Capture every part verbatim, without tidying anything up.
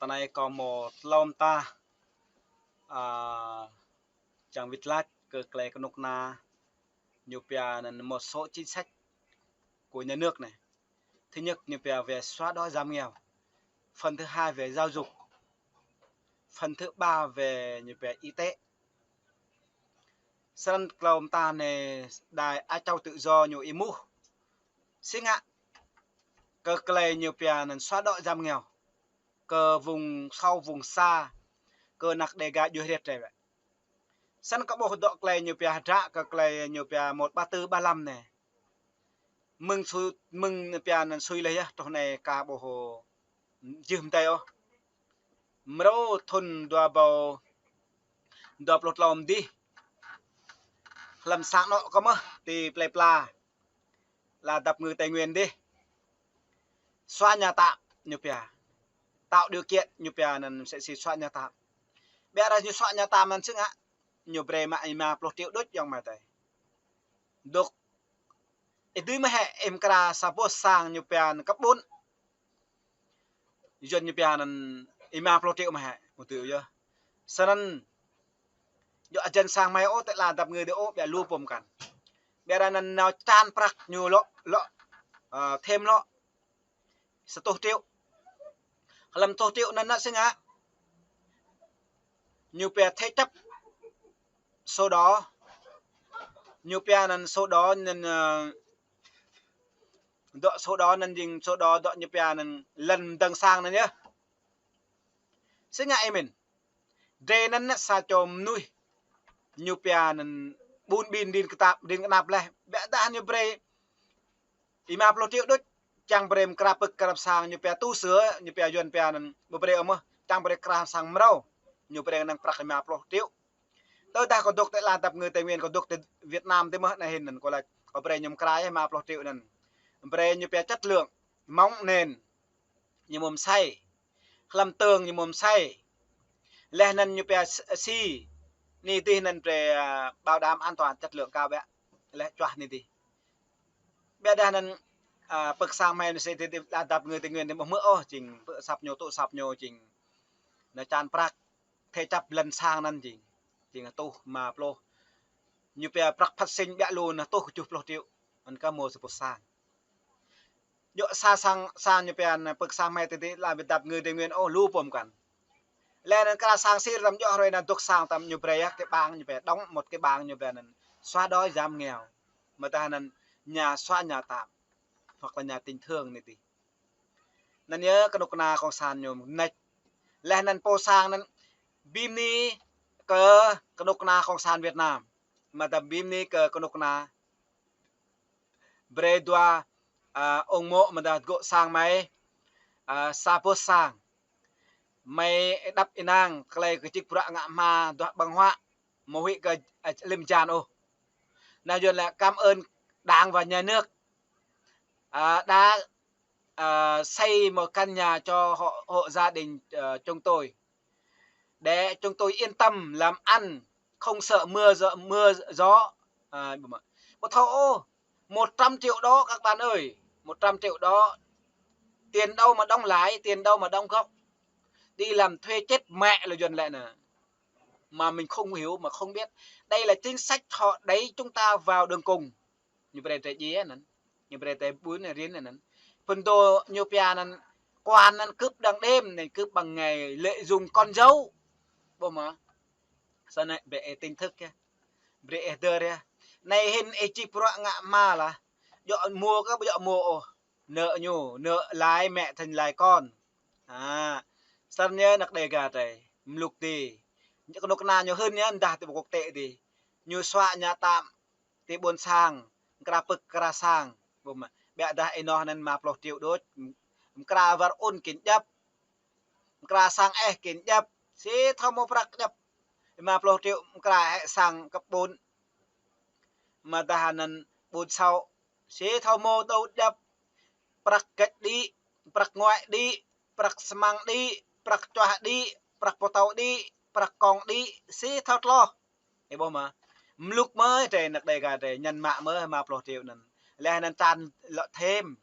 Anai kâo hmâo tlâo mta, a, čang wĭt lač kơ tơlơi kơnuk kơna ñu pia anăn một số chính sách của nhà nước anai. Thứ nhất ñu pia về xóa đói giảm nghèo. Phần thứ hai về giáo dục. Phần thứ ba về ñu pia y tế. Snăn tlâo mta anai đài Á Châu Tự Do ñu êmuh si ngă kơ tơlơi ñu pia anăn xóa đói giảm nghèo kơ vùng sâu vùng xa, kơ anak Đêga djuai hrĕt rai wĕ. Snăn kâo ƀuh dŏ tơlơi ñu pia hơdră kơ tơlơi ñu pia một ba tư ba lăm anai. Mơ̆ng su-, mơ̆ng pia anăn sui leh yơh, truh anai ka ƀuh jih mdei ôh. Mrô thŭn dua ƀâo dua pluh tlâo mdih, hlăm sang anŏ kâo mơh ti plei pla, là Dap Ngư Tây Nguyên dih. Xóa nhà tạm ñu pia. Tạo điều kiện ñu pia anăn msĕ si xóa nhà tạm. Ƀiădah ñu xóa nhà tạm anăn si ngă, ñu brei mă êma pluh triệu đôč ayŏng amai adei. Dôk ih dưi mơ̆ hĕ ih mkra sa boh sang ñu pia anăn kơ ƀuôn. Yuăn ñu pia anăn êma pluh triệu mơ̆ hĕ, ƀu dưi yơh. Snăn djŏ ajăn sang hmei ôh, tơlơi Dap Ngư dih ôh, ƀiă lu pô mkăn. Ƀiădah anăn nao čan prăk ñu lŏ, lŏ, a, thêm lŏ sa rơtuh triệu. Hlăm rơtuh triệu anăn nă si ngă, ñu pia thế chấp sổ đỏ. Ñu pia anăn sổ đỏ anăn, a, dŏ sổ đỏ anăn jing sổ đỏ dŏ ñu pia anăn lăn mdơ̆ng sang anăn yơh. Si ngă ih mĭn. Drei anăn nă sa čô mnuih ñu pia anăn ƀun ƀin rin kơtap, rin kơnap leh. Ƀiădah ñu brei êma pluh triệu đôč, čang brei mkra pơ̆k mkra sang ñu pia tu sửa, ñu pia Yuăn pia anăn ƀu brei ôh mơh, čang brei mkra sang mrâo. Ñu brei năng prăk êma pluh triệu. Tơdah kâo dôk ti lăn Dap Ngư Tây Nguyên, kâo dôk ti Việt Nam ti mơh anai hĭn anăn kâo lač, kâo brei ñu mkra yơh êma pluh triệu anăn. Brei ñu pia chất lượng móng nền, ñu mơ̆ msei. Hlăm tường ñu mơ̆ msei. Leh anăn ñu pia s-, si. Anai dih anăn brei, a, bảo đảm an toàn chất lượng cao ƀiă. Leh čuah anai dih. Ƀiădah anăn, a, pơ̆k sang hmei anăn si ti, ti lăn Dap Ngư Tây Nguyên ti ƀu hmư̆ ôh, jing pơ̆k asăp ñu, tŭ asăp ñu jing nao čan prăk thế chấp lăn sang anăn jing. Jing rơtuh êma pluh. Ñu pia prăk phát sinh ƀiă lu nă rơtuh kjuh pluh triệu. Anăn kơ hmâo sa boh sang. Djŏ sa sang, sang ñu pia anăn pơ̆k sang hmei ti, ti lăn Dap Ngư Tây Nguyên ôh, lu pô mkăn. Leh anăn mkra sang sir tăm djŏ hruê anăn dôk sang tăm ñu brei yơh cái bảng ñu pia đóng một cái bảng ñu pia anăn xóa đói giảm nghèo. Mơ̆ tơdah anăn nhà xóa nhà tạm hoặc là nhà tình thương anai dih. Anăn yơh kơnuk kơna cộng sản ñu mnêč. Leh anăn pô sang anăn bi mni kơ kơnuk kơna cộng sản Việt Nam. Mơ̆ tơdah bi mni kơ kơnuk kơna brei dua, a, ung mô̆ mơ̆ tơdah gŏ sang hmei, a, sa boh sang. Hmei đăp ênang, tơlơi kơ čih bruă ngă hma, duah ƀơ̆ng huă, mơ̆ huĭ kơ, a, lĭm hơjan ôh. Anăn Yuăn lač cảm ơn Đảng và Nhà nước, a, đã, a, xây một căn nhà cho hộ, hộ gia đình, a, chúng tôi. Để chúng tôi yên tâm làm ăn, không sợ mưa gió, mưa gió. À, ƀu thâo ôh, một trăm triệu đó các bạn ơi, một trăm triệu đó, tiền đâu mà đóng lãi, tiền đâu mà đóng gốc. Đi làm thuê chết mẹ là Yuăn lač nă. Mà mình không hiểu, mà không biết. Đây là chính sách họ đẩy chúng ta vào đường cùng. Ñu brei drei djiê anăn. Ñu brei drei ƀun riêng anăn. Phần đó ñu pia anăn, quan anăn cướp đang đêm, nên cướp bằng ngày, lợi dụng con dấu. Ƀuh mơ̆. Snăn brei ih tỉnh thức yơh. Brei ih hơdơr yơh. Anai hĭn ih čih bruă ngă hma lah. Djŏ mơ̆ kơ ƀu djŏ mơ̆ ôh. Nợ ñu, nợ lãi mẹ thành lãi con. A, snăn yơh anak Đêga drei. Mluk dih. Ñu kơnuk kơna ñu hưn yơh, mdah ti ƀu kŏk tĕ dih. Ñu xóa nhà tạm ti ƀuôn sang, mkra pơ̆k mkra sang. Ƀuh mơ̆, ƀiădah ênoh anăn êma pluh triệu đôč, mkra war un kĭn djăp, mkra sang eh kĭn djăp, si thâo hmâo prăk djăp. Êma pluh triệu mkra hĕ sang kơ ƀuôn. Mơ̆ tơdah anăn ƀuôn sŏ, si thâo hmâo dô̆ djăp, prăk gĕč đĭ, prăk nguai đĭ, prăk smăng đĭ, prăk čuah đĭ, prăk pơtâo đĭ, prăk kông đĭ, si thâo tloh. Ih ƀuh mơ̆, mluk mơ̆ drei anak Đêga drei, ñăn mă mơ̆ êma pluh triệu anăn. Leh anăn čan lŏ thêm.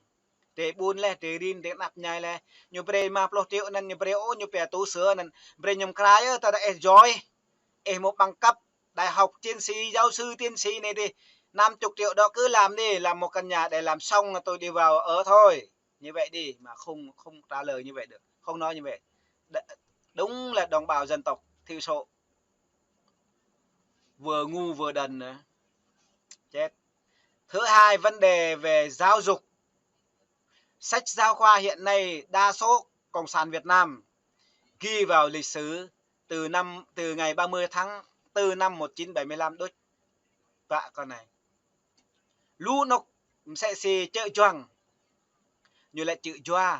Drơi ƀun laih, drơi rin, drơi anăp ñai laih. Ñu brơi rơma pluh triệu anŭn, ñu brơi ôh, ñu pia tù sửa anŭn. Brơi ñu mơkra yơh, tơdah ih giỏi. Ih mơ̆ bằng cấp đại học, tiến sĩ, giáo sư, tiến sĩ anai dih. Năm chục triệu đó cứ làm đi, làm một căn nhà để làm xong rồi tôi đi vào ở thôi. Như vậy đi, mà không, không trả lời như vậy được. Không nói như vậy. Đ-, đúng là đồng bào dân tộc thiểu số. Vừa ngu vừa đần nữa. Chết. Thứ hai, vấn đề về giáo dục. Sách giáo khoa hiện nay đa số Cộng sản Việt Nam ghi vào lịch sử từ năm, từ ngày ba mươi tháng tư năm một chín bảy mươi lăm đuč. Bă kơ anai. Lu anŏ mơsĕ si Čư̆ Čuang, ñu lĕ Čư̆ Jua.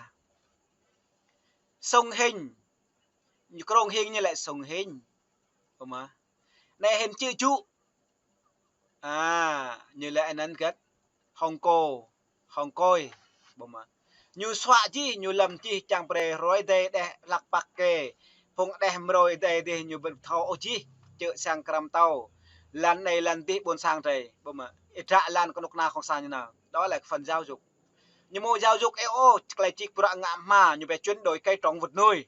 Sông Hinh, ñu Krông Hinh ñu lĕ Sông Hinh. Ƀu mơ̆. Anai hĭn Čư̆ Čŭ. A, ñu lĕ anŭn gĕt Hồng Cô, Hồng Khôi, ƀu mơ̆. Ñu suă jih, ñu lăm jih, čang brơi hrơi dêh đeh lăk păk kê. Phung đeh mrơi dêh dih ñu ƀu thâo ôh jih, čư̆ sang krăm tâo. Lăn anai lăn dih ƀôn sang drơi, ƀu mơ̆. Ih dră lăn kơnuk kơna khŏng sang ñu nao. Đó là phần giáo dục. Ñu mơ̆ giáo dục ih ôh, tơlơi čih bruă ngă hma, ñu pia chuyển đổi cây trồng vật nuôi.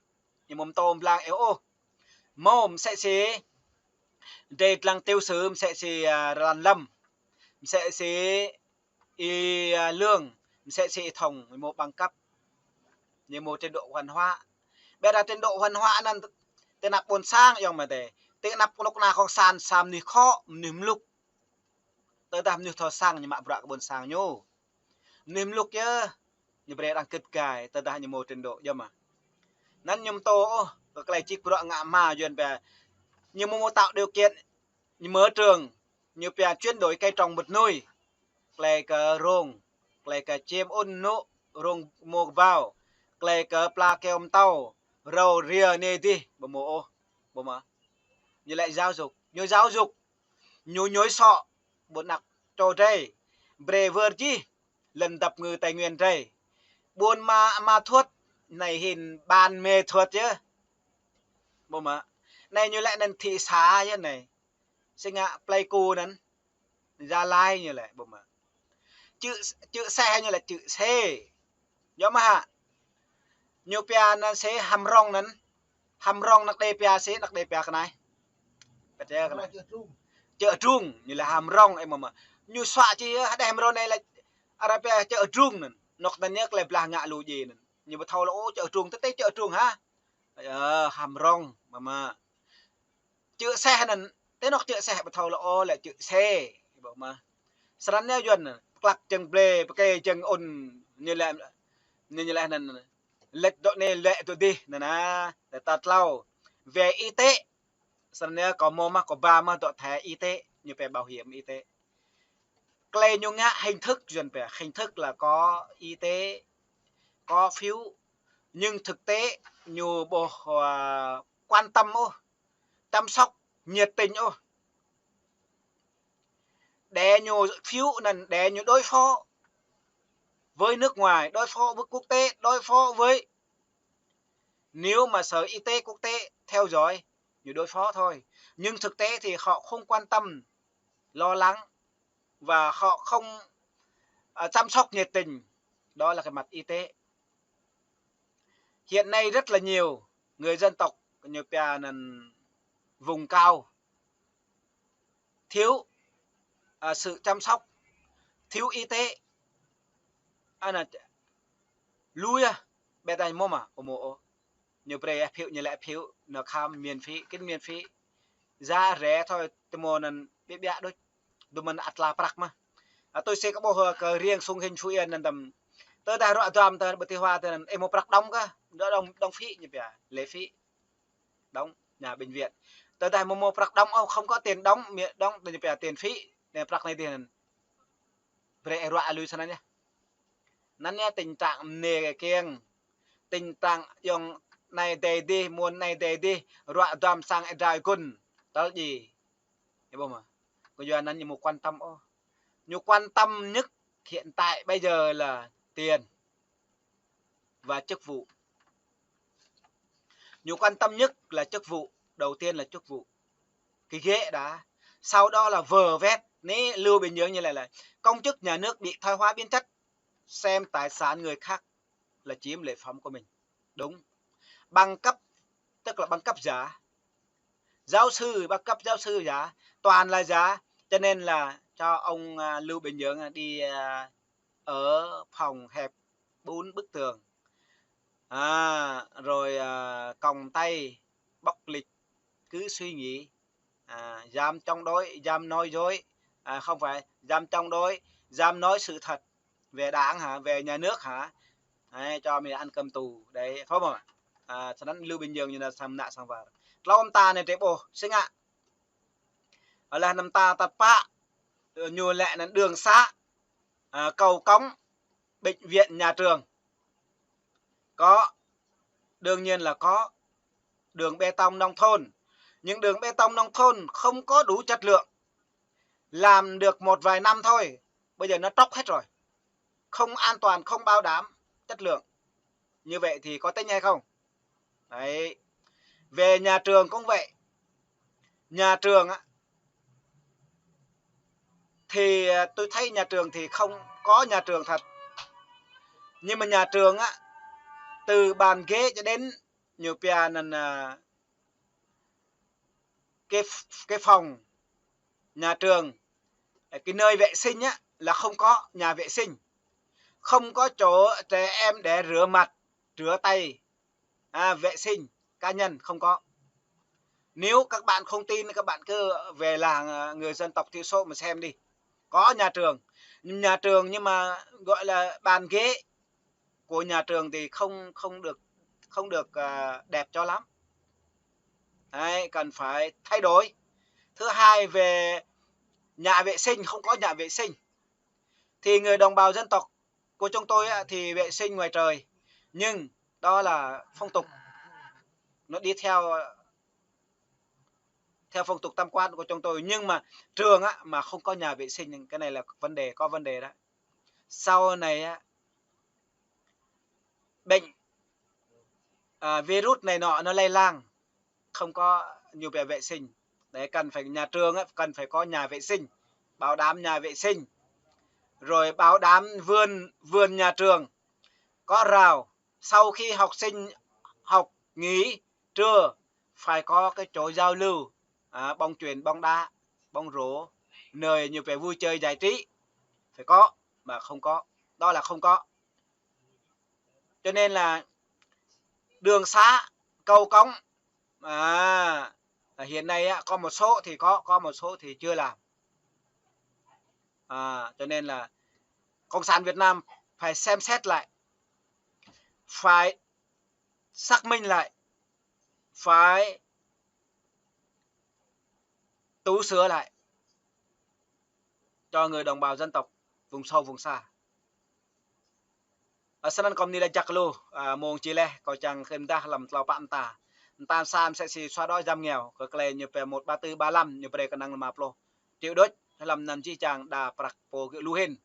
Ñu mơ̆ pơtô blang ih ôh. Mơ̆ mơsĕ si, drơi lăng tiểu sử mơsĕ si, a, Rlan Lâm. Mơsĕ si Y, a, Lương, mơsĕ si Y Thông, ñu mơ̆ bằng cấp, ñu mơ̆ trình độ văn hóa. Ƀiădah trình độ văn hóa anŭn tơ anăp ƀôn sang yơh mơ̆ tê. Tơ anăp kơnuk kơna khŏng sang, sa mơnuih khŏ, mơnuih mlŭk. Tơdah mơnuih thâo sang ñu mă bruă kơ ƀôn sang ñu. Mơnuih mlŭk yơh, ñu brơi arăng gĭt gai, tơdah ñu mơ̆ trình độ yơh mơ̆. Anŭn ñu mơtô ôh, kơ tơlơi čih bruă ngă hma Yuan pia. Ñu mơ̆ mơ̆ tạo điều kiện, ñu mở trường, ñu pia chuyển đổi cây trồng vật nuôi. Tơlơi kơ rông, tơlơi kơ chiêm ôn nụ, rông mùa vào, tơlơi kơ pla keo mơtâo, rau ria anai dih, ƀu mơ̆ ôh, ƀu mơ̆. Ñu lĕ giáo dục, ñu giáo dục, ñu ñuih sŏ, ƀu anăp čô drơi, brơi wơr jih, lŏn dăp ngư Tây Nguyên drơi. Ƀuôn Ma, Ma Thuột, anai hĭn Ban Mê Thuột yơh. Ƀu mơ̆. Anai ñu lĕ anŭn thị xã yơh anai. Sing ngă Pleiku anŭn. Gia Lai ñu lĕ, ƀu mơ̆. Čư̆, Čư̆ Seh ñu lĕ Čư̆ Sê. Yơh mơ̆ hă. Ñu pia anŭn Sê Hăm Rông anŭn. Hăm Rông anăk đe pia Sê, anăk đe pia kơ anai. Pơt yơh kơ anai. Čư̆ Drung, ñu lĕ Hăm Rông, ih mơ̆ mơ̆. Ñu suă jih yơh, hơđeh mơ̆ rô anai lĕ, arăng pia Čư̆ Drung anŭn. Anŏ anŭn yơh tơlơi blah ngă lu djai anŭn. Ñu ƀu thâo lŏ ôh Čư̆ Drung, tơ tê Čư̆ Drung hă. Ơ, Hăm Rông, mơ̆ mơ̆. Čư̆ Seh anŭn, tơ anŏ Čư̆ Seh ƀu thâo lŏ ôh lĕ Čư̆ Sê, ƀu mơ̆. Srăn anai Yuan, pơklăk jơ̆ng blê, pơkê jơ̆ng ôn, ñu lĕ, ñu, ñu lĕ anŭn, lĕč dŏ anai lĕ dŏ dih, anŭn anai, tơ ta tlâo. Về y tế, srăn anai kâo mơ̆ mơ̆, kâo ba mơ̆ dŏ thẻ y tế, ñu pia bảo hiểm y tế. Tơlơi ñu ngă hình thức Yuan pia, hình thức là có y tế, có phiếu, nhưng thực tế ñu ƀu, à, quan tâm ôh, chăm sóc nhiệt tình ôh. Để ñu phiếu anŭn, để ñu đối phó với nước ngoài, đối phó với quốc tế, đối phó với, nếu mà Sở Y tế quốc tế theo dõi, ñu đối phó thôi. Nhưng thực tế thì họ không quan tâm, lo lắng và họ không, à, chăm sóc nhiệt tình. Đó là cái mặt y tế. Hiện nay rất là nhiều người dân tộc ñu pia anŭn vùng cao thiếu, à, sự chăm sóc, thiếu y tế. Anŭn lui yơh, ƀiădah mơ̆ mơ̆, ƀu mơ̆ ôh. Ñu brơi phiếu, ñu lĕ phiếu, nao khám miễn phí, kinh miễn phí. Giá rẻ thôi, tơmô anŭn ƀiă ƀiă đôč. Dŭm anŭn ăt tla prăk mơ̆. À, tôi sẽ có ƀuh, à, kơ riêng Sông Hinh Phú Yên anŭn tơm. Tơdah ruă duăm tơ ƀơi Tây Hoa tơ anŭn, ih mơ̆ prăk đóng kơ, đóng, đóng phí ñu pia, lệ phí. Đóng nhà bệnh viện. Tơdah mơ̆ mơ̆ prăk đóng, ôh, không có tiền đóng, miễn đóng, ñu pia tiền phí. Anai prăk anai dih anŭn. Brơi ih ruă lui srăn anai yơh. Anŭn yơh tình trạng mơnê kiăng. Tình trạng yŏng anai dêh dih, mơ̆ng anai dêh dih, ruă duăm sang ih drai gun. Tơl djai. Ih ƀuh mơ̆. Kơ Yuan anŭn ñu mơ̆ quan tâm ôh. Ñu quan tâm nhất hiện tại bây giờ là tiền và chức vụ. Ñu quan tâm nhất là chức vụ, đầu tiên là chức vụ. Cái ghế đã, sau đó là vơ vét. Anai Lưu Bình Nhưỡng ñu lĕ, là công chức nhà nước bị thoái hóa biến chất. xem tài sản người khác là chiếm lệ phẩm của mình. Đúng. Bằng cấp, tức là bằng cấp giả. Giáo sư, bằng cấp giáo sư giả, toàn là giả. Cho nên là cho ông, à, Lưu Bình Nhưỡng đi, à, ở phòng hẹp bốn bức tường. À, rồi, à, còng tay, bóc lịch, cứ suy nghĩ, à, dám chống đối, dám nói dối, à, không phải, dám chống đối, dám nói sự thật về đảng hả, về nhà nước hả? Đấy, cho mày ăn cơm tù. Đấy, phải không ạ? À, sau đó Lưu Bình Dưỡng ñu nao sang, nao sang war. Tlâo mta anai drơi ƀuh, sĭt ngă. Laih anŭn mta tal pă, ñu laĭ anŭn đường xá, à, cầu cống, bệnh viện, nhà trường. Có, đương nhiên là có. Đường bê tông nông thôn. Nhưng đường bê tông nông thôn không có đủ chất lượng. Làm được một vài năm thôi, bây giờ nó tróc hết rồi. Không an toàn, không bảo đảm chất lượng. Như vậy thì có tính hay không? Đấy. Về nhà trường cũng vậy. Nhà trường á, thì, à, tôi thấy nhà trường thì không có nhà trường thật. Nhưng mà nhà trường á, từ bàn ghế cho đến ñu pia anŭn, à, cái, cái phòng nhà trường, à, cái nơi vệ sinh á, là không có nhà vệ sinh. Không có chỗ trẻ em để rửa mặt, rửa tay, à, vệ sinh cá nhân không có. Nếu các bạn không tin, các bạn cứ về làng, à, người dân tộc thiểu số mà xem đi. Có nhà trường, nhà trường nhưng mà gọi là bàn ghế của nhà trường thì không, không được, không được, à, đẹp cho lắm. Đấy, cần phải thay đổi. Thứ hai, về nhà vệ sinh, không có nhà vệ sinh. Thì người đồng bào dân tộc của chúng tôi á, thì vệ sinh ngoài trời. Nhưng đó là phong tục. Nó đi theo, theo phong tục tập quán của chúng tôi. Nhưng mà trường á, mà không có nhà vệ sinh, cái này là vấn đề, có vấn đề đó. Sau này á, bệnh, à, virus này nọ nó lây lan, không có ñu pia vệ sinh. Đấy, cần phải, nhà trường á, cần phải có nhà vệ sinh, bảo đảm nhà vệ sinh. Rồi bảo đảm vườn, vườn nhà trường có rào. Sau khi học sinh học nghỉ trưa, phải có cái chỗ giao lưu, à, bóng chuyền, bóng đá, bóng rổ, nơi ñu pia vui chơi giải trí. Phải có, mà không có. Đó là không có. Cho nên là đường xá, cầu cống, à, hiện nay á, có một số thì có, có một số thì chưa làm. À, cho nên là Cộng sản Việt Nam phải xem xét lại, phải xác minh lại, phải tu sửa lại cho người đồng bào dân tộc vùng sâu vùng xa. Ơ, snăn kâo mơni laĭ jăk lu, ơ, mơ̆ng čih laih, kâo čang khĭn dah lăm tlâo pă mta. Mta sa msĕ si xóa đói giảm nghèo, kơ klei ñu pia một ba tư ba lăm, ñu brơi kơnang lima pluh triệu đôč, lăm anăn jih jang đa prăk pô gơ̆ lu hĭn.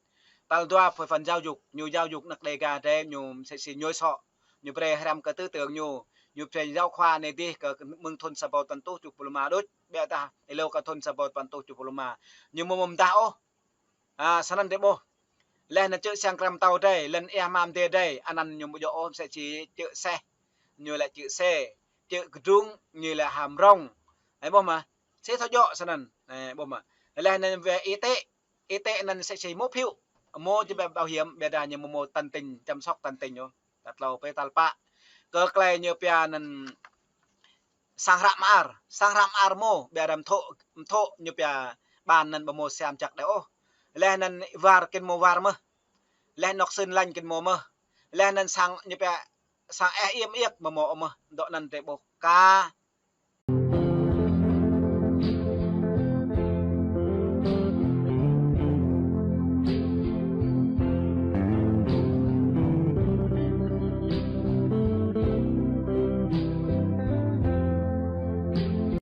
Tal dua, về phần giáo dục, ñu giáo dục anak Đêga drei ñu msĕ si ñuê sŏ, ñu brơi hrăm kơ tư tưởng ñu, ñu brơi giáo khoa anai dih kơ mơ̆ng thŭn sa rơbâo păn êtuh tơjuh pluh rơma đôč, ƀiădah êlâo kơ thŭn sa rơbâo păn êtuh tơjuh pluh rơma. Ñu mơ̆ mơ̆ mdah ôh. À, snăn drei ƀuh. Laih anŭn čư̆ siăng krăm tâo drei, lŏn ia hmam dê drei, anăn ñu ƀu djơ̆ ôh, msĕ si čư̆ seh. Ñu lĕ čư̆ sê, čư̆ kơdrung, ñu lĕ hăm rông. Ơ, ƀuh mơ̆? Si thâo djơ̆ snăn. Ơ, ƀuh mơ̆? Laih anŭn về y tế, y tế anăn msĕ si mơ̆ phiu. Mơ̆ či bảo hiểm, ƀiădah ñu mơ̆ mơ̆ tận tình, chăm sóc tận tình ôh. Tal tlâo, pơ tal pă. Kơ klei ñu pia anăn sang hră mơar, sang hră mơar mơ̆, ƀiădah mthŏ, mthŏ ñu pia ban anăn ƀu mơ̆ siam jăk đơi ôh. Laih anăn war kĭn mơ̆ war mơh. Laih anŏ sưn lañ kĭn mơ̆ mơh. Laih anăn sang ñu pia sang eh iĕm iĕk ƀu mơ̆ ôh mơh. Dŏ anăn drei ƀuh ka